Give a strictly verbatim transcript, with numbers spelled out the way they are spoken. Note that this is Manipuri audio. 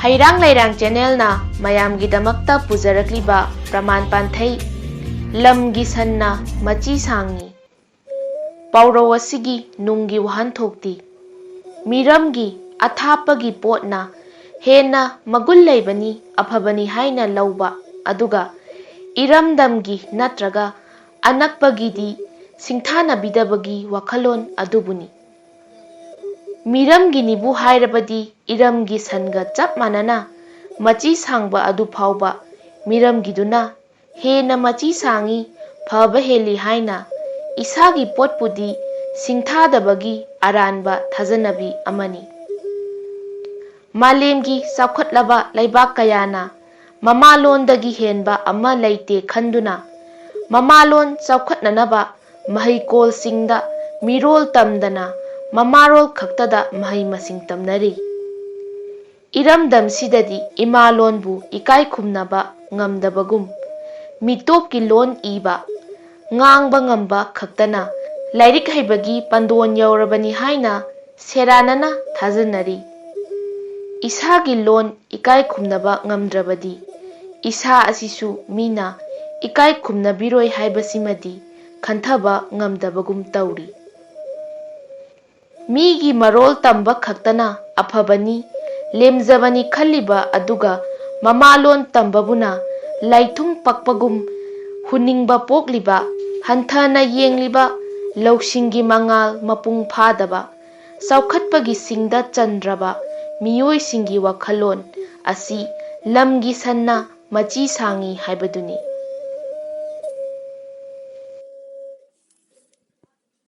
ꯍꯩꯔꯥꯡ ꯂꯩꯔꯥꯡ ꯆꯦꯅꯦꯜꯅ ꯃꯌꯥꯝꯒꯤꯗꯃꯛꯇ ꯄꯨꯖꯔꯛꯂꯤꯕ ꯄ꯭ꯔꯃꯥꯟ ꯄꯥꯟꯊꯩ, ꯂꯝꯒꯤ ꯁꯟꯅ ꯃꯆꯤ ꯁꯥꯡꯉꯤ꯫ ꯄꯥꯎꯔꯧ ꯑꯁꯤꯒꯤ ꯅꯨꯡꯒꯤ ꯋꯥꯍꯟꯊꯣꯛꯇꯤ, ꯃꯤꯔꯝꯒꯤ ꯑꯊꯥꯞꯄꯒꯤ ꯄꯣꯠꯅ ꯍꯦꯟꯅ ꯃꯒꯨꯟ ꯂꯩꯕꯅꯤ, ꯑꯐꯕꯅꯤ ꯍꯥꯏꯅ ꯂꯧꯕ, ꯑꯗꯨꯒ ꯏꯔꯝꯗꯝꯒꯤ ꯅꯠꯇ꯭ꯔꯒ ꯑꯅꯛꯄꯒꯤꯗꯤ ꯁꯤꯡꯊꯥꯅꯕꯤꯗꯕꯒꯤ ꯋꯥꯈꯜꯂꯣꯟ ꯑꯗꯨꯕꯨꯅꯤ꯫ ꯃꯤꯔꯝꯒꯤꯅꯤꯕꯨ ꯍꯥꯏꯔꯕꯗꯤ ꯏꯔꯝꯒꯤ ꯁꯟꯒ ꯆꯞ ꯃꯥꯟꯅꯅ ꯃꯆꯤ ꯁꯥꯡꯕ ꯑꯗꯨ ꯐꯥꯎꯕ ꯃꯤꯔꯝꯒꯤꯗꯨꯅ ꯍꯦꯟꯅ ꯃꯆꯤ ꯁꯥꯡꯉꯤ, ꯐꯕ ꯍꯦꯜꯂꯤ ꯍꯥꯏꯅ ꯏꯁꯥꯒꯤ ꯄꯣꯠꯄꯨꯗꯤ ꯁꯤꯡꯊꯥꯗꯕꯒꯤ ꯑꯔꯥꯟꯕ ꯊꯥꯖꯅꯕꯤ ꯑꯃꯅꯤ꯫ ꯃꯥꯂꯦꯝꯒꯤ ꯆꯥꯎꯈꯠꯂꯕ ꯂꯩꯕꯥꯛ ꯀꯌꯥꯅ ꯃꯃꯥꯂꯣꯟꯗꯒꯤ ꯍꯦꯟꯕ ꯑꯃ ꯂꯩꯇꯦ ꯈꯟꯗꯨꯅ ꯃꯃꯥꯂꯣꯟ ꯆꯥꯎꯈꯠꯅꯅꯕ ꯃꯍꯩꯀꯣꯜꯁꯤꯡꯗ ꯃꯤꯔꯣꯜ ꯇꯝꯗꯅ ꯃꯃꯥꯔꯣꯜ ꯈꯛꯇꯗ ꯃꯍꯩ ꯃꯁꯤꯡ ꯇꯝꯅꯔꯤ꯫ ꯏꯔꯝꯗꯝꯁꯤꯗꯗꯤ ꯏꯃꯥ ꯂꯣꯟꯕꯨ ꯏꯀꯥꯏ ꯈꯨꯝꯅꯕ ꯉꯝꯗꯕꯒꯨꯝ, ꯃꯤꯇꯣꯞꯀꯤ ꯂꯣꯟ ꯏꯕ, ꯉꯥꯡꯕ ꯉꯝꯕ ꯈꯛꯇꯅ ꯂꯥꯏꯔꯤꯛ ꯍꯩꯕꯒꯤ ꯄꯟꯗꯣꯟ ꯌꯧꯔꯕꯅꯤ ꯍꯥꯏꯅ ꯁꯦꯔꯥꯟꯅꯅ ꯊꯥꯖꯅꯔꯤ꯫ ꯏꯁꯥꯒꯤ ꯂꯣꯟ ꯏꯀꯥꯏ ꯈꯨꯝꯅꯕ ꯉꯝꯗ꯭ꯔꯕꯗꯤ ꯏꯁꯥ ꯑꯁꯤꯁꯨ ꯃꯤꯅ ꯏꯀꯥꯏ ꯈꯨꯝꯅꯕꯤꯔꯣꯏ ꯍꯥꯏꯕꯁꯤꯃꯗꯤ ꯈꯟꯊꯕ ꯉꯝꯗꯕꯒꯨꯝ ꯇꯧꯔꯤ꯫ ꯃꯤꯒꯤ ꯃꯔꯣꯜ ꯇꯝꯕ ꯈꯛꯇꯅ ꯑꯐꯕꯅꯤ, ꯂꯦꯝꯖꯕꯅꯤ ꯈꯜꯂꯤꯕ ꯑꯗꯨꯒ ꯃꯃꯥꯂꯣꯟ ꯇꯝꯕꯕꯨꯅ ꯂꯥꯏꯊꯨꯡ ꯄꯛꯄꯒꯨꯝ ꯍꯨꯅꯤꯡꯕ ꯄꯣꯛꯂꯤꯕ, ꯍꯟꯊꯅ ꯌꯦꯡꯂꯤꯕ, ꯂꯧꯁꯤꯡꯒꯤ ꯃꯉꯥꯜ ꯃꯄꯨꯡ ꯐꯥꯗꯕ, ꯆꯥꯎꯈꯠꯄꯒꯤ ꯁꯤꯡꯗ ꯆꯟꯗ꯭ꯔꯕ ꯃꯤꯑꯣꯏꯁꯤꯡꯒꯤ ꯋꯥꯈꯜꯂꯣꯟ ꯑꯁꯤ ꯂꯝꯒꯤ ꯁꯟꯅ ꯃꯆꯤ ꯁꯥꯡꯉꯤ ꯍꯥꯏꯕꯗꯨꯅꯤ꯫